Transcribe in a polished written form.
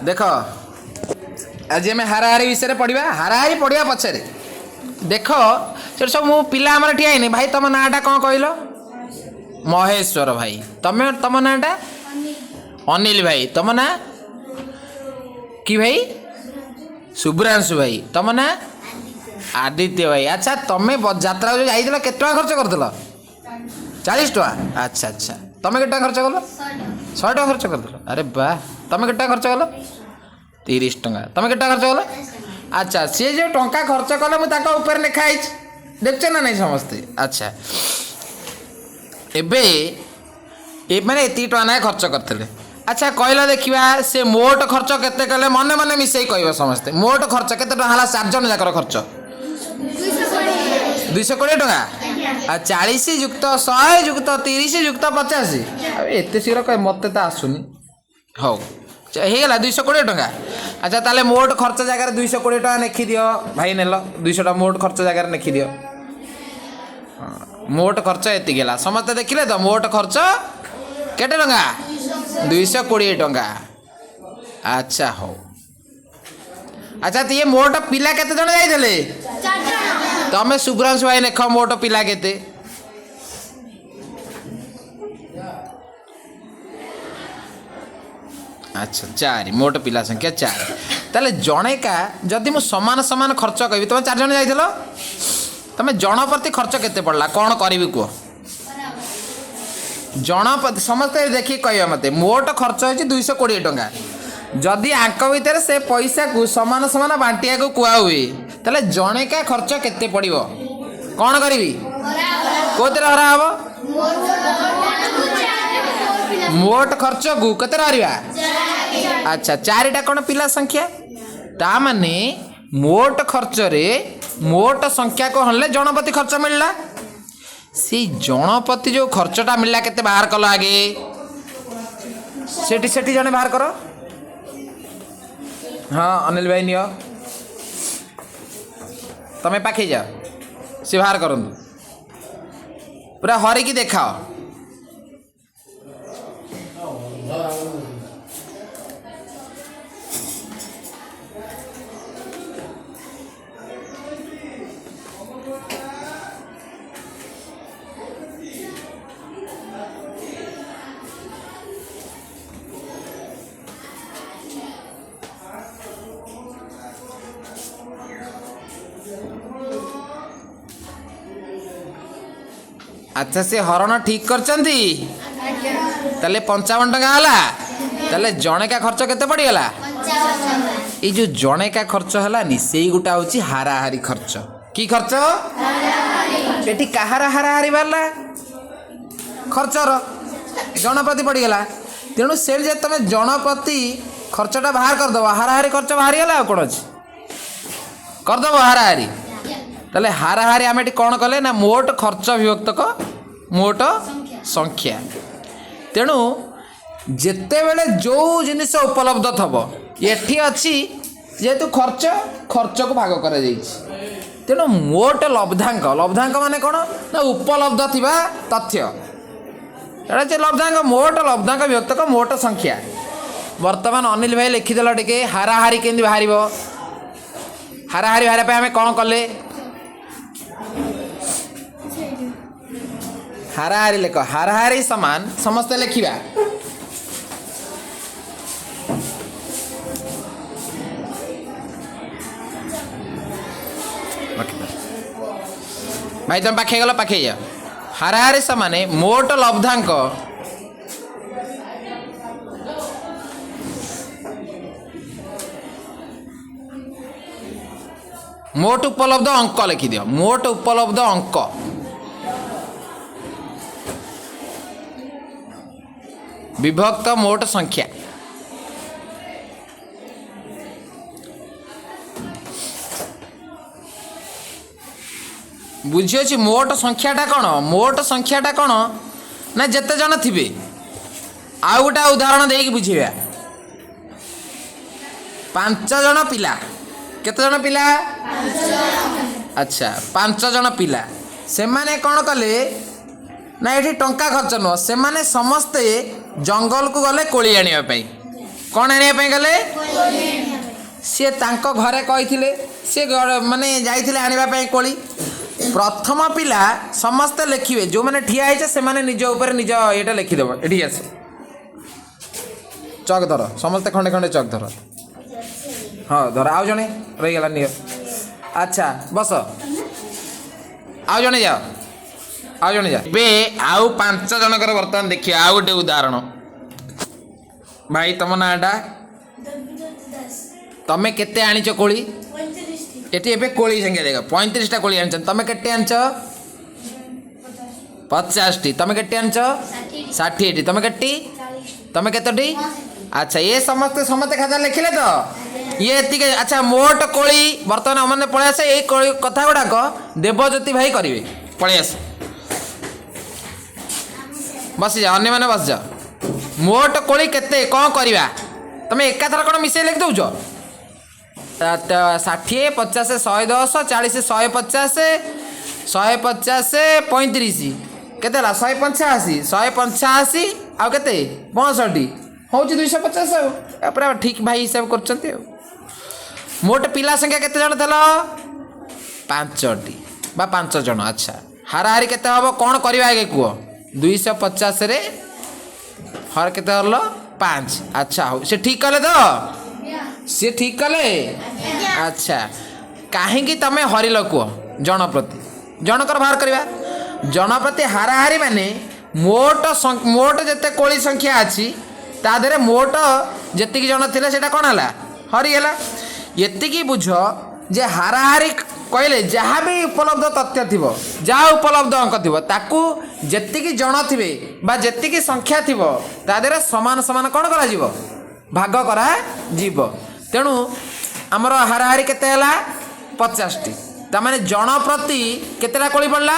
ଦେଖ, ଆଜି ଆମେ ହାରାହାରି ବିଷୟରେ ପଢ଼ିବା। ହାରାହାରି ପଢ଼ିବା ପଛରେ ଦେଖ, ସେଠି ସବୁ ମୁଁ ପିଲା ଆମର ଠିଆ ହେଇନି। ଭାଇ, ତମ ନାଁଟା କ'ଣ କହିଲ? ମହେଶ୍ୱର ଭାଇ। ତମେ, ତମ ନାଁଟା? ଅନିଲ ଭାଇ। ତମ ନାଁ କି ଭାଇ? ଶୁଭ୍ରାଂଶୁ ଭାଇ। ତମ ନାଁ? ଆଦିତ୍ୟ ଭାଇ। ଆଚ୍ଛା, ତମେ ଯାତ୍ରା ଯେଉଁ ଯାଇଥିଲ, କେତେ ଟଙ୍କା ଖର୍ଚ୍ଚ କରିଥିଲ? 40 ଟଙ୍କା। ଆଚ୍ଛା ଆଚ୍ଛା, ତମେ କେତେ ଟଙ୍କା ଖର୍ଚ୍ଚ କଲ? 100 ଟଙ୍କା ଖର୍ଚ୍ଚ କରିଥିଲ। ଆରେ ବା, ତମେ କେତେ ଟଙ୍କା ଖର୍ଚ୍ଚ କଲ? 30 ଟଙ୍କା। ତମେ କେତେ ଟଙ୍କା ଖର୍ଚ୍ଚ କଲ? ଆଚ୍ଛା, ସିଏ ଯେଉଁ ଟଙ୍କା ଖର୍ଚ୍ଚ କଲେ, ମୁଁ ତାଙ୍କ ଉପରେ ଲେଖା ହେଇଛି, ଦେଖୁଛ ନା ନାଇଁ ସମସ୍ତେ? ଆଚ୍ଛା, ଏବେ ଏମାନେ ଏତିକି ଟଙ୍କା ଲେଖା ଖର୍ଚ୍ଚ କରିଥିଲେ। ଆଚ୍ଛା, କହିଲ ଦେଖିବା, ସେ ମୋଟ ଖର୍ଚ୍ଚ କେତେ କଲେ? ମନେ ମନେ ମିଶେଇ କହିବ ସମସ୍ତେ। ମୋଟ ଖର୍ଚ୍ଚ କେତେ ଟଙ୍କା ହେଲା? ଚାରି ଜଣ ଯାକର ଖର୍ଚ୍ଚ 220 ଟଙ୍କା। ଆଉ 40 ଯୁକ୍ତ 100 ଯୁକ୍ତ 30 ଯୁକ୍ତ 50। ଆଉ ଏତେ ଶୀଘ୍ର କହ, ମୋତେ ତ ଆସୁନି। ହଉ, ହେଇଗଲା 220 ଟଙ୍କା। ଆଚ୍ଛା, ତାହେଲେ ମୋଟ ଖର୍ଚ୍ଚ ଜାଗାରେ 220 ଟଙ୍କା ଲେଖିଦିଅ। ଭାଇ, ନେଲ 200 ଟଙ୍କା, ମୋଟ ଖର୍ଚ୍ଚ ଜାଗାରେ ଲେଖିଦିଅ। ମୋଟ ଖର୍ଚ୍ଚ ଏତିକି ହେଲା। ସମସ୍ତେ ଦେଖିଲେ ତ? ମୋଟ ଖର୍ଚ୍ଚ କେତେ ଟଙ୍କା? 220 ଟଙ୍କା। ଆଚ୍ଛା, ହଉ। ଆଚ୍ଛା, ତ ଇଏ ମୋଟ ପିଲା କେତେ ଜଣ ଯାଇଥିଲେ? ତମେ ଶୁଭ୍ରାଂଶୁ ଭାଇ ଲେଖ, ମୋଟ ପିଲା କେତେ? ଆଚ୍ଛା, 4। ମୋଟ ପିଲା ସଂଖ୍ୟା 4। ତାହେଲେ ଜଣେକା ଯଦି ମୁଁ ସମାନ ସମାନ ଖର୍ଚ୍ଚ କହିବି, ତମେ ଚାରି ଜଣ ଯାଇଥିଲ, ତମେ ଜଣ ପ୍ରତି ଖର୍ଚ୍ଚ କେତେ ପଡ଼ିଲା? କ'ଣ କରିବି କୁହ? ଜଣ ପ୍ରତି ସମସ୍ତେ ଦେଖିକି କହିବା ମୋତେ। ମୋଟ ଖର୍ଚ୍ଚ ହେଇଛି 220 ଟଙ୍କା। ଯଦି ଆଙ୍କ ଭିତରେ ସେ ପଇସାକୁ ସମାନ ସମାନ ବାଣ୍ଟିବାକୁ କୁହା ହୁଏ, ତାହେଲେ ଜଣେକା ଖର୍ଚ୍ଚ କେତେ ପଡ଼ିବ? କ'ଣ କରିବି? କୋଉଥିରେ ହରା ହବ? ମୋଟ ଖର୍ଚ୍ଚକୁ କେତେରେ ହରିବା? ଆଚ୍ଛା, ଚାରିଟା କ'ଣ ପିଲା ସଂଖ୍ୟା? ତା ମାନେ ମୋଟ ଖର୍ଚ୍ଚରେ ମୋଟ ସଂଖ୍ୟାକୁ ହଣିଲେ ଜଣପ୍ରତି ଖର୍ଚ୍ଚ ମିଳିଲା। ସେଇ ଜଣପ୍ରତି ଯେଉଁ ଖର୍ଚ୍ଚଟା ମିଳିଲା, କେତେ ବାହାର କଲ ଆଗେ? ସେଠି ସେଠି ଜଣେ ବାହାର କର। ହଁ, ଅନିଲ ଭାଇ ନିଅ, ତମେ ପାଖେଇ ଯାଅ, ସେ ବାହାର କରନ୍ତୁ। ପୁରା ହରିକି ଦେଖାଅ। ଆଚ୍ଛା, ସେ ହରଣ ଠିକ୍ କରିଛନ୍ତି? ତାହେଲେ 55 ଟଙ୍କା ହେଲା। ତାହେଲେ ଜଣେକା ଖର୍ଚ୍ଚ କେତେ ପଡ଼ିଗଲା? ଏଇ ଯେଉଁ ଜଣେକା ଖର୍ଚ୍ଚ ହେଲାନି, ସେଇ ଗୋଟା ହେଉଛି ହାରାହାରି ଖର୍ଚ୍ଚ। କି ଖର୍ଚ୍ଚ? ଏଠି କାହାର ହାରାହାରି ବାହାରିଲା? ଖର୍ଚ୍ଚର ଜଣ ପ୍ରତି ପଡ଼ିଗଲା। ତେଣୁ ସେ ଯେ ତମେ ଜଣ ପ୍ରତି ଖର୍ଚ୍ଚଟା ବାହାର କରିଦେବ, ହାରାହାରି ଖର୍ଚ୍ଚ ବାହାରିଗଲା। ଆଉ କ'ଣ ଅଛି? କରିଦେବ ହାରାହାରି। ତାହେଲେ ହାରାହାରି ଆମେ ଏଠି କ'ଣ କଲେ ନା ମୋଟ ଖର୍ଚ୍ଚ ବିଭକ୍ତକ ମୋଟ ସଂଖ୍ୟା। ତେଣୁ ଯେତେବେଳେ ଯେଉଁ ଜିନିଷ ଉପଲବ୍ଧ ଥବ, ଏଠି ଅଛି ଯେହେତୁ ଖର୍ଚ୍ଚ, ଖର୍ଚ୍ଚକୁ ଭାଗ କରାଯାଇଛି। ତେଣୁ ମୋଟ ଲବ୍ଧାଙ୍କ, ଲବ୍ଧାଙ୍କ ମାନେ କ'ଣ ନା ଉପଲବ୍ଧ ଥିବା ତଥ୍ୟ, ଏଇଟା ହେଉଛି ଲବ୍ଧାଙ୍କ। ମୋଟ ଲବ୍ଧାଙ୍କ ବିଭକ୍ତକ ମୋଟ ସଂଖ୍ୟା। ବର୍ତ୍ତମାନ ଅନିଲ ଭାଇ ଲେଖିଦେଲ ଟିକେ, ହାରାହାରି କେମିତି ବାହାରିବ? ହାରାହାରି ବାହାରିବା ପାଇଁ ଆମେ କ'ଣ କଲେ? ହାରାହାରି ଲେଖ। ହାରାହାରି ସମାନ, ସମସ୍ତେ ଲେଖିବା। ଭାଇ, ତମେ ପାଖେଇ ଗଲ, ପାଖେଇ ଯାଅ। ହାରାହାରି ସମାନେ ମୋଟ ଲବ୍ଧାଙ୍କ ମୋଟ ଉପଲବ୍ଧ ଅଙ୍କ ଲେଖିଦିଅ। ମୋଟ ଉପଲବ୍ଧ ଅଙ୍କ ବିଭକ୍ତ ମୋଟ ସଂଖ୍ୟା। ବୁଝିଅଛି? ମୋଟ ସଂଖ୍ୟାଟା କ'ଣ? ମୋଟ ସଂଖ୍ୟାଟା କ'ଣ ନା ଯେତେ ଜଣ ଥିବେ। ଆଉ ଗୋଟେ ଉଦାହରଣ ଦେଇକି ବୁଝେଇବା। 5 ଜଣ ପିଲା। କେତେ ଜଣ ପିଲା? ଆଚ୍ଛା, 5 ଜଣ ପିଲା। ସେମାନେ କ'ଣ କଲେ ନା ଏଠି ଟଙ୍କା ଖର୍ଚ୍ଚ ନୁହଁ, ସେମାନେ ସମସ୍ତେ ଜଙ୍ଗଲକୁ ଗଲେ କୋଳି ଆଣିବା ପାଇଁ। କ'ଣ ଆଣିବା ପାଇଁ ଗଲେ? ସିଏ ତାଙ୍କ ଘରେ କହିଥିଲେ, ସିଏ ମାନେ ଯାଇଥିଲେ ଆଣିବା ପାଇଁ କୋଳି। ପ୍ରଥମ ପିଲା ସମସ୍ତେ ଲେଖିବେ, ଯେଉଁମାନେ ଠିଆ ହେଇଛେ ସେମାନେ ନିଜ ଉପରେ ନିଜ ଏଇଟା ଲେଖିଦେବ। ଏଠିକି ଆସ, ଚକ୍ ଧର, ସମସ୍ତେ ଖଣ୍ଡେ ଖଣ୍ଡେ ଚକ୍ ଧର। ହଁ ଧର, ଆଉ ଜଣେ ରହିଗଲା, ନିଅ। ଆଚ୍ଛା ବସ, ଆଉ ଜଣେ ଯାଅ, ଆଉ ଜଣେ ଯାଅ। ଏବେ ଆଉ 5 ଜଣଙ୍କର ବର୍ତ୍ତମାନ ଦେଖିବା ଆଉ ଗୋଟେ ଉଦାହରଣ। ଭାଇ, ତମ ନାଁଟା? ତମେ କେତେ ଆଣିଛ କୋଳି? ଏଠି ଏବେ କୋଳି ସଂଖ୍ୟା ଦେଖ, 35ଟା କୋଳି ଆଣିଛନ୍ତି। ତମେ କେତେ ଆଣିଛ? 50ଟି। ତମେ କେତେ ଆଣିଛ? 60ଟି। ତମେ କେତେ? ତମେ କେତୋଟି? ଆଚ୍ଛା, ଏ ସମସ୍ତେ ସମସ୍ତେ ଖାତା ଲେଖିଲେ ତ ଇଏ ଏତିକି। ଆଚ୍ଛା, ମୋଟ କୋଳି ବର୍ତ୍ତମାନ ମାନେ ପଳେଇ ଆସେ। ଏଇ କୋଳି କଥା ଗୁଡ଼ାକ ଦେବଜ୍ୟୋତି ଭାଇ କରିବେ। ପଳେଇ ଆସ, ବସିଯା, ଅନ୍ୟମାନେ ବସିଯାଅ। ମୋଟ କୋଳି କେତେ କ'ଣ କରିବା? ତମେ ଏକାଥର କ'ଣ ମିଶେଇ ଲେଖି ଦେଉଛ? 60, 50, 110, 40, 150, 150, 35, କେତେ ହେଲା? 185। 185 ଆଉ କେତେ? 65 ହେଉଛି 250। ଆଉ ପୁରା ଠିକ୍ ଭାଇ ହିସାବ କରୁଛନ୍ତି। ଆଉ ମୋଟ ପିଲା ସଂଖ୍ୟା କେତେ ଜଣ ଥିଲ? 5ଟି ବା 5 ଜଣ। ଆଚ୍ଛା, ହାରାହାରି କେତେ ହେବ? କ'ଣ କରିବା ଆଗେ କୁହ। 250ରେ ହର କେତେ ହଲ? 5। ଆଚ୍ଛା ହଉ, ସେ ଠିକ୍ କଲେ ତ? ସିଏ ଠିକ୍ କଲେ। ଆଚ୍ଛା, କାହିଁକି ତମେ ହରିଲ କୁହ? ଜଣ ପ୍ରତି ଜଣଙ୍କର ବାହାର କରିବା। ଜଣ ପ୍ରତି ହାରାହାରି ମାନେ ମୋଟ ମୋଟ ଯେତେ କୋଳି ସଂଖ୍ୟା ଅଛି ତା ଦେହରେ ମୋଟ ଯେତିକି ଜଣ ଥିଲେ ସେଇଟା କ'ଣ ହେଲା? ହରିଗଲା। ଏତିକି ବୁଝ ଯେ ହାରାହାରି କହିଲେ ଯାହା ବି ଉପଲବ୍ଧ ତଥ୍ୟ ଥିବ, ଯାହା ଉପଲବ୍ଧ ଅଙ୍କ ଥିବ, ତାକୁ ଯେତିକି ଜଣ ଥିବେ ବା ଯେତିକି ସଂଖ୍ୟା ଥିବ ତା ଦେହରେ ସମାନ ସମାନ କ'ଣ କରାଯିବ? ଭାଗ କରାଯିବ। ତେଣୁ ଆମର ହାରାହାରି କେତେ ହେଲା? 50ଟି। ତାମାନେ ଜଣ ପ୍ରତି କେତେଟା କୋଳି ପଡ଼ିଲା?